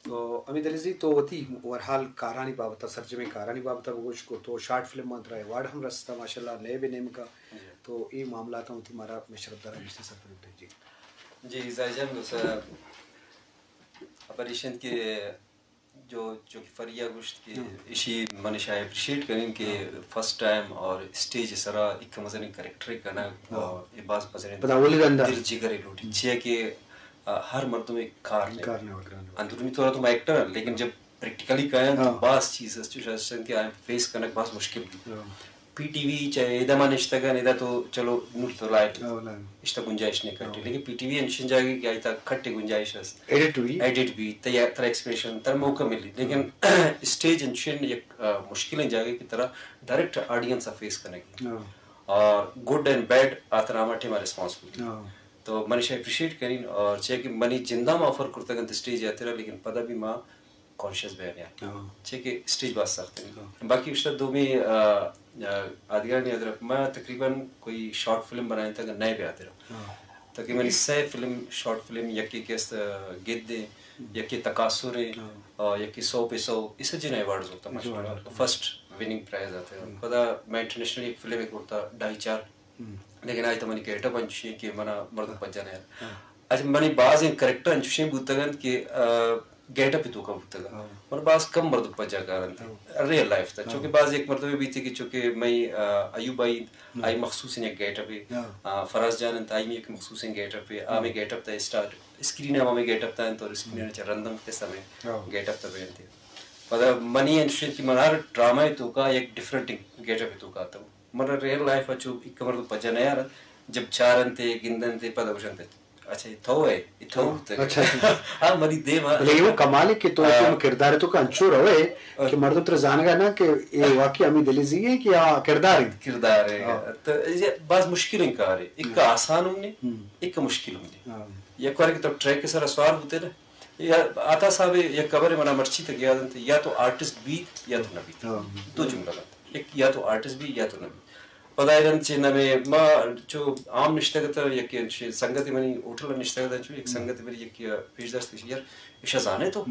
تو حمید علی زی، تو وتی اوورحال کارانی بابت ءَ، سرجمیں کارانی بابت ءَ بگوش، کو تو شارٹ فلم مان ترا ایوارڈ ہم رستا ماشاءاللہ، نئے بے نیمگا۔ تو اے معاملات ہم وتی مارا مشرف دارا بیشتر سرپد بدے۔ جی۔ جی زاہد جان، بس خبر ایش انت کہ جو، جو کہ فریا گوشت کہ ایشی من شاہ اپریشیٹ کنیں کہ فرسٹ ٹائم اور اسٹیج سرا ایک مزنیں کریکٹر کنگ اور اے باز مزنیں پدا اولی رندا۔ دل جگر لوٹی، چیا کہ آ، ہر مردم ایک کار نے۔ کار نے وگران۔ اندرونی طور تو میں ایکٹر ہوں، لیکن جب پریکٹیکلی کایاں تو باز چیز است، چوش است کہ آ فیس کنگ باز مشکل بی۔ پی ٹی وی چاہے ادا ما نشتگاں، ادا تو چلو نور تو لائٹ اشتا گنجائش نہیں کرتی، لیکن پی ٹی وی انشن جاگے کہ آئی تا کھٹے گنجائش است۔ ایڈٹ بی۔ ایڈٹ بی، تیا-، ترا ایکسپریشن، ترا موقع ملی، لیکن اسٹیج انشن یک، آ، مشکلیں جاگے کہ ترا ڈائریکٹ آڈینس فیس کنگ۔ اور گڈ اینڈ بیڈ آ ترا ہما ٹائم ریسپانسبل۔ تو من ایشاں اپریشیٹ کنیں، اور چیا کہ منی جندا ما آفر کرتگ انت اسٹیج ءِ ہاترا، لیکن پدا بھی ما کانشیس بیان یا۔ چیا کہ اسٹیج باز سخت انت۔ باقی اشتا دومی، آ، آ، آدگرانی ادرک ما تقریباً کوئی شارٹ فلم بنائیں تک نئے بے ہاترا۔ تقریباً سے فلم، شارٹ فلم، یکی کہ است، آ، گد ایں، یکی تکاثر ایں، اور یکی سو پہ سو، اس جن ایوارڈ ہوتا ماشاءاللہ۔ فرسٹ وننگ پرائز آتے ہیں۔ پدا میں انٹرنیشنل ایک فلم ایک کرتا ڈھائی چار، لیکن آئی تو منی گیٹ اپ انچوشیں کہ منا مردم پجا نہ۔ اچھا، منی بازیں کریکٹر انچوشیں بوتگ انت کہ، آ، گیٹ اپ توکا بوتگ۔ من باز کم مردم پجا کار انت۔ ریئل لائف تا۔ چونکہ باز ایک مردم بیتی کہ چونکہ میں، آ، ایوب آئی، آئی مخصوص یک گیٹ اپ، آ، فراز جان انت، آئی یک مخصوص گیٹ اپ، آ میں گیٹ اپ تا اسٹارٹ، اسکرین ہم ہمیں گیٹ اپ تا انت اور اسکرین چا رندم کے سمے گیٹ اپ تا بینتے۔ پدا منی انچوشیں کہ من ہر ڈرامہ توکا یک ڈفرنٹ گیٹ اپ توکا آتا ہوں۔ من ریئل لائف ءَ چو ایک مردم پجا نہ یار، جب چارنتے، گندنتے، پدا گوشنتے، اچھا، یہ تو ہے، یہ تو بوتگ۔ اچھا، اچھا۔ ہاں، منی دیم ءَ۔ بلے یہ وہ کمال ہے کہ تو ہاں۔ تم کردار توکا انچو روے کہ مردم ترا زانگا نہ کہ یہ واقعی حمید علی زی ہے کہ آ کردار ہے۔ کردار ہے۔ تو یہ باز مشکل کار ہے۔ ایک آسان ہم نہیں، ایک مشکل ہم نہیں۔ یک بار کہ تو ٹریک سرا سوار بوتے نا، یا عطا صاحب یک خبر منا مرچی تک یاد انت، یا تو آرٹسٹ بیت یا تو نہ بیت۔ دو جملہ انت۔ یک یا تو آرٹسٹ بی یا تو نہ بی۔ پدا ایرن چہ نمے ما چو عام نشتگ ات، یک چہ سنگت منی ہوٹل نشتگ ات، چو یک سنگت منی یک پیش داشت کہ یار ایشا زانے تو؟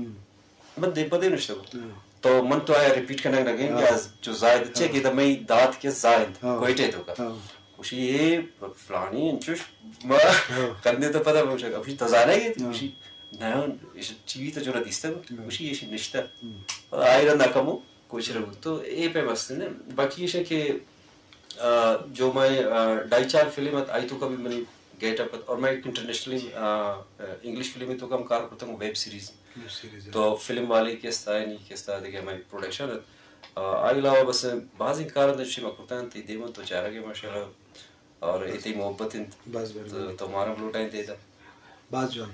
من دیم پہ دیم نشتگ ات۔ تو من تو آیا ریپیٹ کنگ نہ گئیں کہ چو زاہد چے کہ میں دات کہ زاہد کوئٹہ توکا۔ گوشی، اے فلانی انچوش ما کندے تو پدا بوشگ۔ گوشی، تو زانے گے؟ گوشی، نہ، ایش ٹی وی تو جوڑا دیستگ۔ گوشی، ایش نشتہ۔ پدا آئی رندا کمو کوچر بوت۔ تو اے پیم است نے۔ باقی ایش کہ، آ، جو میں، آ، ڈھائی چار فلم ات، آئی توکا بھی منی گیٹ اپ ات، اور میں ایک انٹرنیشنلی، آ، آ، انگلش فلم توکا ہم کار کرتا ہوں، ویب سیریز۔ ویب سیریز، تو فلم والے کہ استا ہے، نی کہ استا دیگہ میں پروڈکشن ات۔ آ، آئی علاوہ بس بازیں کار انت، شما کرتا انت، دیمن تو چارگے ماشاءاللہ۔ اور اے تئی محبت انت۔ بس، بالکل۔ تو، تو مارا بلوٹائیں تیدا۔ باز جوان۔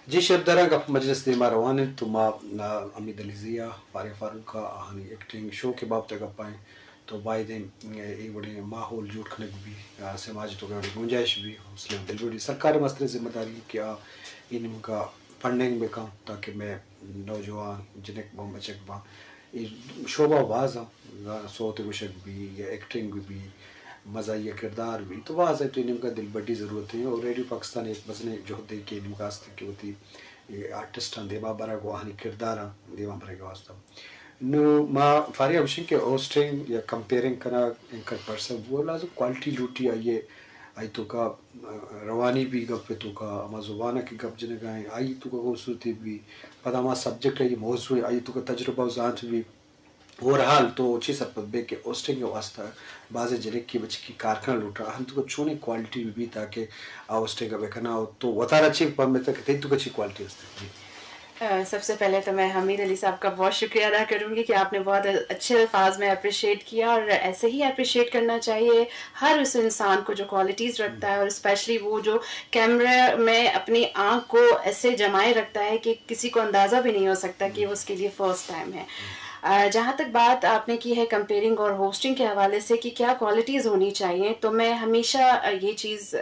جی شرپداراں، گپ مجلس دیما روان انت، تو ما، آ، حمید علی زی ءَ، فارغ فاروق ءَ، آہانی ایکٹنگ شو کے بابت ءَ گپ ءَ ایں۔ تو باید ایں، اے وڑیں ماحول جوڑ کنگ بی، آ، سماج توکا وڑیں گنجائش بی، حوصلہ دلجوڑی سرکار ءِ مستریں ذمہ داری کہ آ اے نیمگا فنڈنگ بکن تاکہ مئے نوجوان جنک باں، بچک باں، اے شعبہ باز آں، سوت گوشگ بی یا ایکٹنگ بی، مزاحیہ کردار بی، تو باز ہے تو اے نیمگا دلبڈی ضرورت ہے، اور ریڈیو پاکستان ایک مزنیں جہدے کہ اے نیمگا است کہ وتی اے آرٹسٹاں دیما برگ و آہانی کرداراں دیما برگ واسطہ۔ نو ما فارغ ءَ گوشیں کہ ہوسٹنگ یا کمپیئرنگ کنگ اینکر پرسن بو لازم کوالٹی لوٹی آئی ءَ، آئی توکا روانی بی گپ توکا، ہما زبان ءَ کہ گپ جنگا ایں، آئی توکا خوبصورتی بی، پدا ہما سبجیکٹ ءِ موضوع ایں، آئی توکا تجربہ و زانت بی۔ اوورحال تو چی سرپد بے کہ ہوسٹنگ ءِ واسطہ بازیں جنکی بچکی کارکن لوٹا، ہم توکا چونیں کوالٹی بی بی تاکہ آ ہوسٹنگ ءَ بکنا، تو وتارا چی پہمتا کہ تئی توکا چی کوالٹی است؟ جی۔ آ، سب سے پہلے تو میں حمید علی صاحب کا بہت شکریہ ادا کروں گی کہ آپ نے بہت اچھے الفاظ میں اپریشیٹ کیا، اور ایسے ہی اپریشیٹ کرنا چاہیے ہر اس انسان کو جو کوالٹیز رکھتا ہے، اور اسپیشلی وہ جو کیمرے میں اپنی آنکھ کو ایسے جمائے رکھتا ہے کہ کسی کو اندازہ بھی نہیں ہو سکتا کہ وہ اس کے لیے فرسٹ ٹائم ہے۔ جہاں تک بات آپ نے کی ہے کمپیئرنگ اور ہوسٹنگ کے حوالے سے کہ کیا کوالٹیز ہونی چاہیے، تو میں ہمیشہ یہ چیز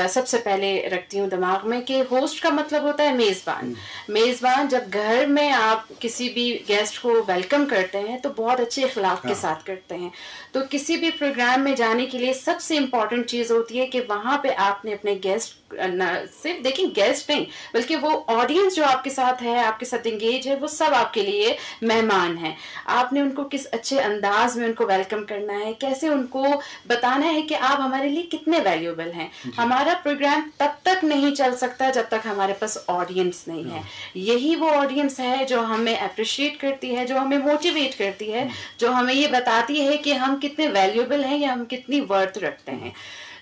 سب سے پہلے رکھتی ہوں دماغ میں کہ ہوسٹ کا مطلب ہوتا ہے میزبان۔ میزبان، جب گھر میں آپ کسی بھی گیسٹ کو ویلکم کرتے ہیں تو بہت اچھے اخلاق کے ساتھ کرتے ہیں۔ تو کسی بھی پروگرام میں جانے کے لیے سب سے امپورٹنٹ چیز ہوتی ہے کہ وہاں پہ آپ نے اپنے گیسٹ، نہ صرف دیکھیں گیسٹ نہیں، بلکہ وہ آڈینس جو آپ کے ساتھ ہے، آپ کے ساتھ انگیج ہے، وہ سب آپ کے لیے مہمان ہیں۔ آپ نے ان کو کس اچھے انداز میں ان کو ویلکم کرنا ہے، کیسے ان کو بتانا ہے کہ آپ ہمارے لیے کتنے ویلیوبل ہیں۔ ہمارا پروگرام تب تک نہیں چل سکتا جب تک ہمارے پاس آڈینس نہیں ہے۔ یہی وہ آڈینس ہے جو ہمیں اپریشیٹ کرتی ہے، جو ہمیں موٹیویٹ کرتی ہے، جو ہمیں یہ بتاتی ہے کہ ہم کتنے ویلیوبل ہیں یا ہم کتنی ورتھ رکھتے ہیں۔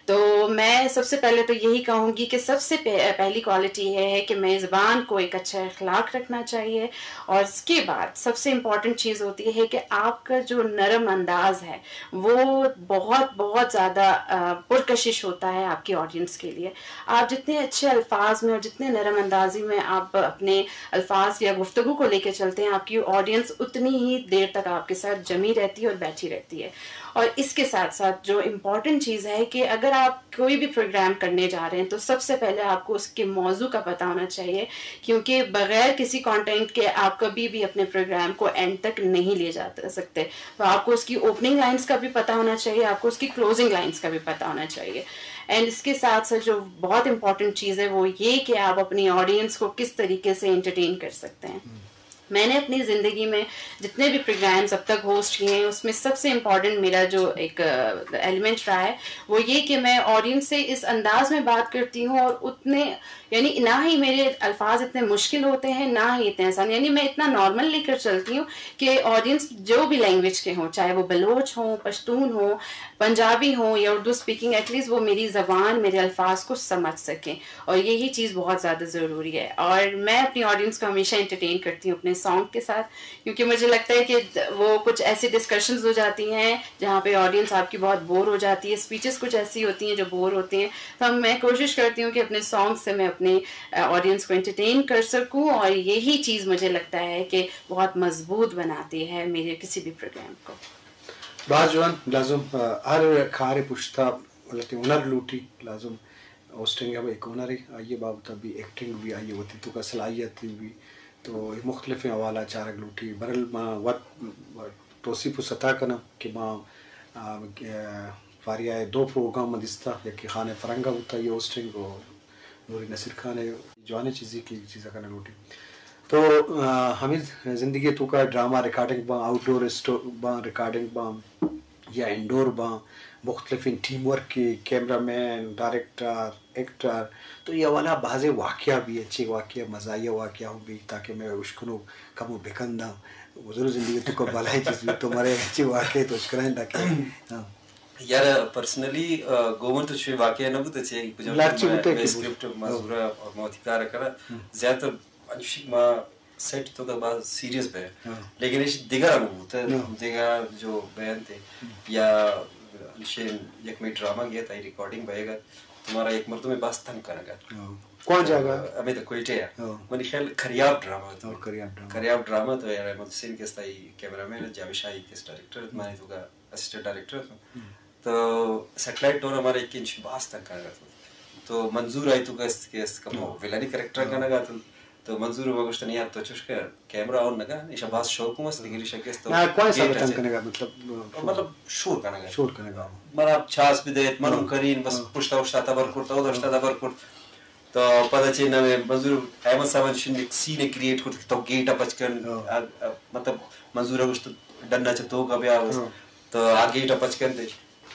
تو میں سب سے پہلے تو یہی کہوں گی کہ سب سے پہ-، پہلی کوالٹی یہ ہے کہ میزبان کو ایک اچھا اخلاق رکھنا چاہیے، اور اس کے بعد سب سے امپورٹنٹ چیز ہوتی ہے کہ آپ کا جو نرم انداز ہے، وہ بہت، بہت زیادہ، آ، پرکشش ہوتا ہے آپ کی آڈینس کے لیے۔ آپ جتنے اچھے الفاظ میں اور جتنے نرم اندازی میں آپ اپنے الفاظ یا گفتگو کو لے کے چلتے ہیں، آپ کی آڈینس اتنی ہی دیر تک آپ کے ساتھ جمی رہتی ہے اور بیٹھی رہتی ہے۔ اور اس کے ساتھ ساتھ جو امپورٹنٹ چیز ہے کہ اگر آپ کوئی بھی پروگرام کرنے جا رہے ہیں تو سب سے پہلے آپ کو اس کے موضوع کا پتہ ہونا چاہیے، کیونکہ بغیر کسی کانٹینٹ کے آپ کبھی بھی اپنے پروگرام کو اینڈ تک نہیں لے جا سکتے۔ تو آپ کو اس کی اوپننگ لائنز کا بھی پتہ ہونا چاہیے، آپ کو اس کی کلوزنگ لائنز کا بھی پتہ ہونا چاہیے۔ اینڈ اس کے ساتھ ساتھ جو بہت امپورٹنٹ چیز ہے وہ یہ کہ آپ اپنی آڈینس کو کس طریقے سے انٹرٹین کر سکتے ہیں۔ میں نے اپنی زندگی میں جتنے بھی پروگرامز اب تک ہوسٹ کیے ہیں، اس میں سب سے امپورٹنٹ میرا جو ایک ایلیمنٹ رہا ہے، وہ یہ کہ میں آڈینس سے اس انداز میں بات کرتی ہوں اور اتنے، یعنی نہ ہی میرے الفاظ اتنے مشکل ہوتے ہیں، نہ ہی اتنے آسان، یعنی میں اتنا نارمل لے کر چلتی ہوں کہ آڈینس جو بھی لینگویج کے ہوں، چاہے وہ بلوچ ہوں، پشتون ہوں، پنجابی ہوں یا اردو اسپیکنگ، ایٹ لیسٹ وہ میری زبان، میرے الفاظ کو سمجھ سکیں، اور یہی چیز بہت زیادہ ضروری ہے۔ اور میں اپنی آڈینس کو ہمیشہ انٹرٹین کرتی ہوں اپنے سانگ کے ساتھ، کیونکہ مجھے لگتا ہے کہ وہ کچھ ایسی ڈسکشنز ہو جاتی ہیں جہاں پہ آڈینس آپ کی بہت بور ہو جاتی ہے، اسپیچز کچھ ایسی ہوتی ہیں جو بور ہوتی ہیں، تو میں کوشش کرتی ہوں کہ اپنے سانگ سے میں اپنی آڈینس کو انٹرٹین کر سکوں، اور یہی چیز مجھے لگتا ہے کہ بہت مضبوط بناتی ہے میرے کسی بھی پروگرام کو۔ باز جوان، لازم، آ، ہر کار پشتا لہتے ہنر لوٹی، لازم ہوسٹنگ ہم ایک ہنرے، آئی بابت بھی ایکٹنگ بھی، آئی وتی توکا صلاحیت بھی، تو اے مختلفیں حوالہ چارگ لوٹی۔ برل ما وت توصیف و ستا کناں کہ ما، آ، آ، فاریہ ء دو پروگرام ما دیستا، یکے خانہ فرنگا بوتا، یہ ہوسٹنگ و نوری نصیر خان ء جوانیں چیزے کہ چیزا کنگ لوٹی۔ تو، آ، ہمیں زندگی توکا ڈرامہ ریکارڈنگ باں، آؤٹ ڈور اسٹو-، باں ریکارڈنگ باں یا انڈور باں، مختلفیں ٹیم ورک کے، کیمرہ مین، ڈائریکٹر، ایکٹر، تو یہ حوالہ بازیں واقعہ بھی، اچھے واقعہ، مزاحیہ واقعہ ہوں بھی، تاکہ میں اشکنو کمو بکنداں۔ ضرور زندگی توکا بلائیں چیز بھی تو مرے اچھے واقعے تو اشکنائیں تاکہ، ہاں۔ یار، پرسنلی، آ، گومن تو چوئے واقعہ نہ بوتا چے، کجا لارچی میں، بوتا میں کہ اسکرپٹ بوتا۔ مزورا اور موتی کار کرا۔ ہم۔ زیادہ تر انچوشی ما سیٹ توکا باز سیریس بے۔ ہاں۔ لیکن اش دگہ ہم بوتا، ہاں۔ دگہ جو بیان تے، ہم۔ یا انشین یک میں ڈرامہ گیا تھا، ریکارڈنگ بے گا، تمہارا ایک مردم باز تنگ کرگا۔ ہاں۔ کون جاگہ؟ ہمیں تو کوئٹہ ہے۔ ہاں۔ منی خیال کریاب ڈرامہ تو۔ ہاں، کریاب ڈرامہ۔ کریاب ڈرامہ تو یار احمد حسین کے استائی کیمرہ مین، جاوید شاہی کے ڈائریکٹر، ہم۔ مانے توکا اسسٹنٹ ڈائریکٹر اتوں۔ ہم۔ تو سیٹلائٹ ٹور ہمارا ایک انچ باز تنگ کنگ اتوں۔ تو منظور آئی توکا است کہ است کمو ہم۔ ویلانی کریکٹر ہم۔ کنگ اتوں۔ تو منظور ما گوشت، نہیں یار، تو چوش کر، کیمرہ آن نہ کن، ایشا باز شوق ہوں است، لیکن ایشا کہ است تو نہ، کون سا گیٹ تنگ اچھے۔ کنگ ات، مطلب، مطلب، شور کنگ ات۔ شور کنگ ات۔ مطلب، چاس بھی دیت، منو ہم۔ کرین، بس ہم۔ پشتا اشتا تبر کرتا، اودا اشتا ہم۔ تبر کرتا۔ تو پدا چے نامے منظور احمد صاحب شن سین کریٹ کرت کہ تو گیٹ ء پچ کن، ہاں۔ آ، آ، مطلب منظور ء گوشت ڈن ء چہ توک ء بیا بس۔ ہاں۔ تو آ گیٹ ء پچ کنت۔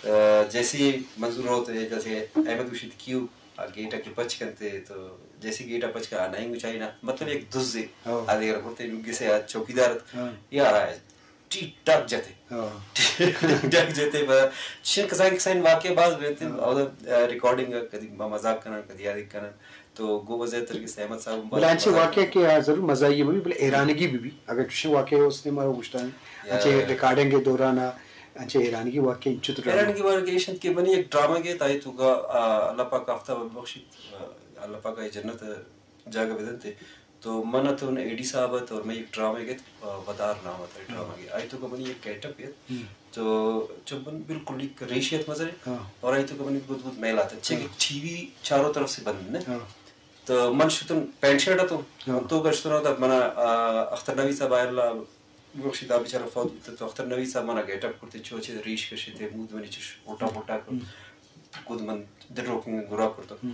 آ، جیسے منظور روت، جیسے احمد گوشت کیو آ گیٹ ء کہ پچ کنت، تو جیسے گیٹ ء پچ کن آ نئیں گچائی نا، مطلب یک دزے۔ ہاں۔ آ دیگر کرتے لوگی سے آ چوکیدار۔ ہاں۔ یار آ ٹی ٹک جتے۔ ہاں۔ ٹی ٹک جتے، با، چین کسان کسان واقعہ باز بیتے، ہاں۔ اور، آ، ریکارڈنگ کدی ما مذاق کنن، کدی یادی کنن۔ تو گو وزیر تر کے احمد صاحب بلے انچے واقعہ کہ، آ، ضرور مزاحیہ بھی، بلے حیرانگی بھی بھی۔ اگر چشیں واقعہ اس نے مارا گوشتا ہے۔ یا، اچھے یا۔ ریکارڈنگ کے دوران، آ، انچے حیرانگی واقعہ انچو تو ڈرامہ۔ حیرانگی واقعہ ایشنت کہ منی ایک ڈرامہ کے تائی تو کا، آ، اللہ پاک آفتاب بخشی، آ، اللہ پاک آئی جنت جاگہ بدنتے۔ تو من اتون اے ڈی صاحب ات اور میں ایک ڈرامہ گت، آ، ودار نام ات ڈرامہ کے۔ آئی تو کہ منی ایک گیٹ اپ ات۔ تو چپ من بالکل ایک ریشی ات مزرے۔ اور آئی تو کہ منی گد گد میل آتا۔ چہ کہ ٹی وی چاروں طرف سے بند نے۔ تو من شتون پینٹ شرٹ اتون۔ تو گشتون ہوتا منا، آ، اختر نوی صاحب آئے اللہ بخشی دا بیچارہ فوت بیتا۔ تو اختر نوی صاحب منا گیٹ اپ کرتے، چو چہ ریش کشتے، مود منی چش اوٹا پوٹا کر۔ گد من دروکیں گرا کرتا۔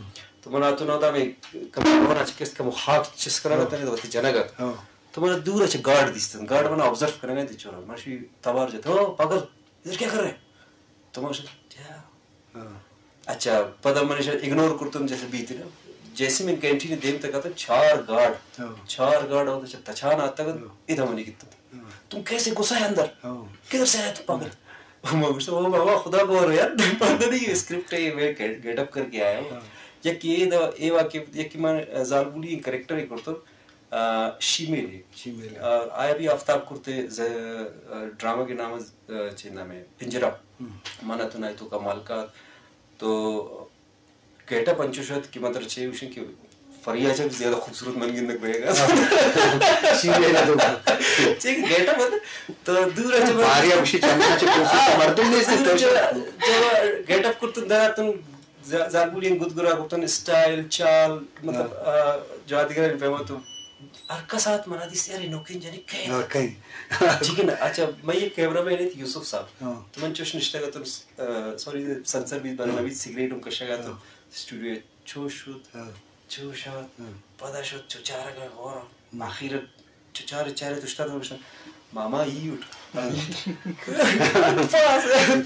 تو من آتون ہوتا میں کم چکست کم خاک چس کرنا تنے تو وتی جنگا۔ تو من دور چہ گارڈ دیستن، گارڈ من آبزرو کرنے دی چورا۔ من شی توار جت، "او پاگل، ادھر کیا کر رہے ہیں؟" تو من شت، "کیا؟" اچھا، پدا من ایشاں اگنور کرتن جیسے بیت نا۔ جیسے من کینٹین دیم تک آتن، چار گارڈ، چار گارڈ آتن چہ تچان آتگن، ادا منی گیتن۔ "تم کیسے گھسا ہے اندر؟ کدھر سے آیا تم پاگل؟" من گوشت، "او بابا، خدا گور یار، پتہ نہیں، اسکرپٹ ہے، میں گیٹ اپ کر کے آیا ہوں۔" یکی اے دا، اے واقعہ، یکی من زالبولی کریکٹر ہی کرتن، آ، شیمیل ہے۔ شیمیل ہے۔ آ، آیا بھی آفتاب کرتے ز-، آ، ڈرامہ کے نام، آ، چے نام ہے، پنجرہ۔ من اتون آئی تو کا مالکات۔ تو گیٹ اپ انچو شد کہ مطلب چے گوشن کہ فریا چا بھی زیادہ خوبصورت من گندگ بے گا۔ شیمیل ہے تو۔ چے گیٹ اپ تو دور ہے چا باریا گوشی چمن چے خوبصورت مردم نہیں سے دور تو۔ چا، چا گیٹ اپ کرتن در اتن ز-، زالبولی گد گرا گفتن اسٹائل، چال، مطلب، آ، جوادگر پیما تو ہر کس آت منا دیست، یار، نوکین جنی کئے؟ ہاں، کئے؟ ٹھیک ہے نا؟ اچھا، میں یہ کیمرہ مین ہے یوسف صاحب۔ تو من چوش نشتہ گا تو، آ، سوری، سنسر بھی بنا نوید سگریٹ ہم کشا گا تو اسٹوڈیو چوش شد، چوش آت، پدا شد، چو چارگا غور، آخر چو چار چارے تو اشتاد گوشن، "ماما، ای اٹھ۔"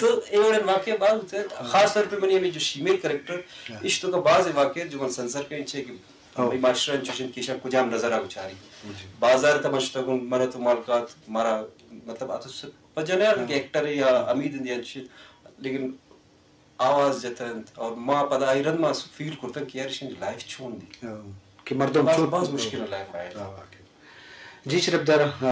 تو اے وڑیں واقعہ باز ہوتے ہیں۔ خاص طور پہ منی ہمیں جو شیمے کریکٹر، اش تو کا بعض واقعہ جو من سنسر کے چے کہ بھئی ماسٹر انچوشن کیشا کجام نظر آ بچاری۔ بازار تماشتا گون من تو مالکات مارا، مطلب، آ تو س-، پجنے کہ ایکٹر یا امید اندی انچوشن، لیکن آواز جتنت اور ما پدا آئی رند ما فیل کرتن کہ یار، اشانی لائف چون دی؟ کہ مردم باز، چون باز مشکل لائف آئے۔ جی شرف دار،